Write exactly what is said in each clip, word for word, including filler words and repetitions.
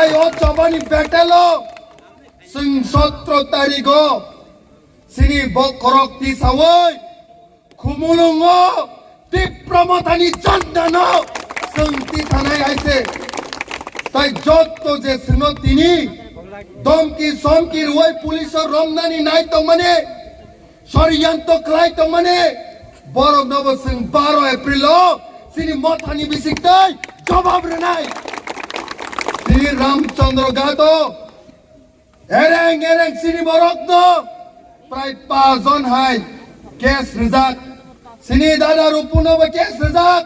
O chobani battle o chwng sotro tarigo chini bokhorok tisawi Khumulwngo Tipra Mothani jandano chwng tisanai hai se. Tai jotto je chwngno tini domki somki rwui police o romnani nai tongmani, soriyanto khlai tongmani, boroknobo chwng baro April o chini mothani bisik tei jobab rwnai. Tini Ramchandra Ghat o ereng ereng chini borokno prai pajon hai case rijak. Chini dada Rupunobo case rijak.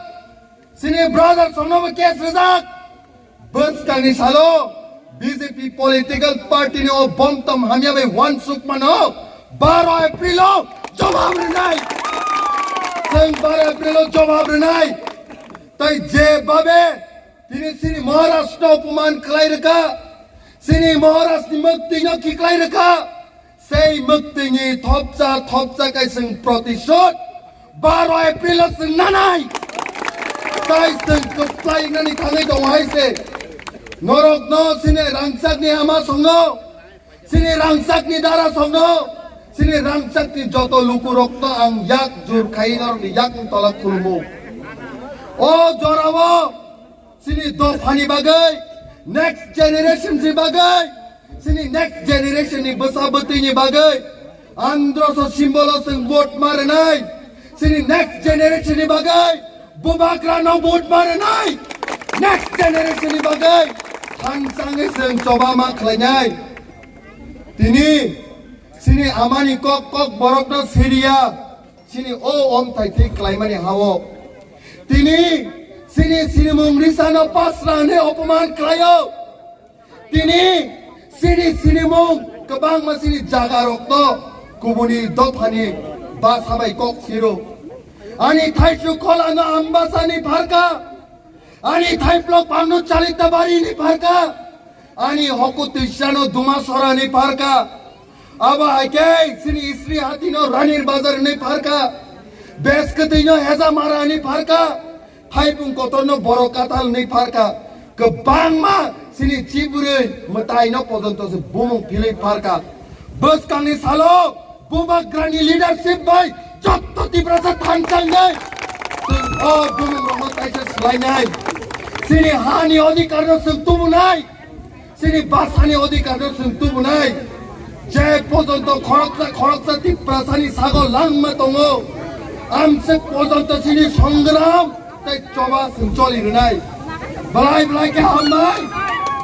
Chini brother Somnobo case rijak. Bwskangni salo B J P political party ni o bomtom hamya bai wansuk mano baro April o jobab rwnai. Chwng baro April o jobab rwnai. Tai je babe tini chini Maharashtra no opuman khlai rwkha, chini Maharashtra ni mwktwi no khiklai rwkha, sei mwktwi ni thopsa thopsa kai chwng protishod baro April o chwng nanai. Tai chwng kwplai nani thangwi tongo hai se. Norok no chini rangchak ni ama songno, chini rangchak ni dara songno, chini rangchak ni joto lukurok no ang yak jur khai norok ni yak tola khulumu. O jorao chini dophani bagwi, next generation ni bagwi, chini next generation ni bwsa bwtwi ni bagwi, androso symbol o chwng vote ma rwnai, chini next generation ni bagwi, bubagra no vote ma rwnai, next generation ni bagwi, thansangwi chwng choba ma khlainai. Tini, chini amani kok kok borok no siriya, chini o omthai thwi klaimani hao. Tini, chini sinimung risano pasra hwnwi opoman khlaio. Tini, chini sinimung kwbangma chini jaga rokno kubuni dophani basa bai kok siro. Ani thaisu kholano Ambasani pharka. Ani thaiplok pangno Chalitabari ni pharka. Ani hoku twisano Dumasora ni pharka. Abo hai khe chini Sri Hatino Ranir Bazar ni pharka. Bes kwtwino Hezamara ni pharka. Thaipung kotorno Borok Kathal ni pharka. Kwbangma chini chibrwi mwtaino pojonto se bumung philwi pharka. Bwskangni salo Bubagrani leadership bai jotto Tiprasa thanchang nai. Chwng o bumung rokno taisa swlai nai. Chini hani odhikar no chwng tubu nai. Chini bhasha ni odhikar no chwng tubu nai. Je pojonto khoroksa khoroksa Tiprasa ni sago langma tongo. Amswk pojonto chini songram tei choba chwng choli rwnai. Belai belai khe hamnai.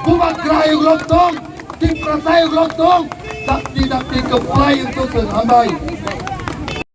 Bubagra yuglok tong, Tiprasa yuglok tong, dakti dakti kwplai wngtong chwng hambai.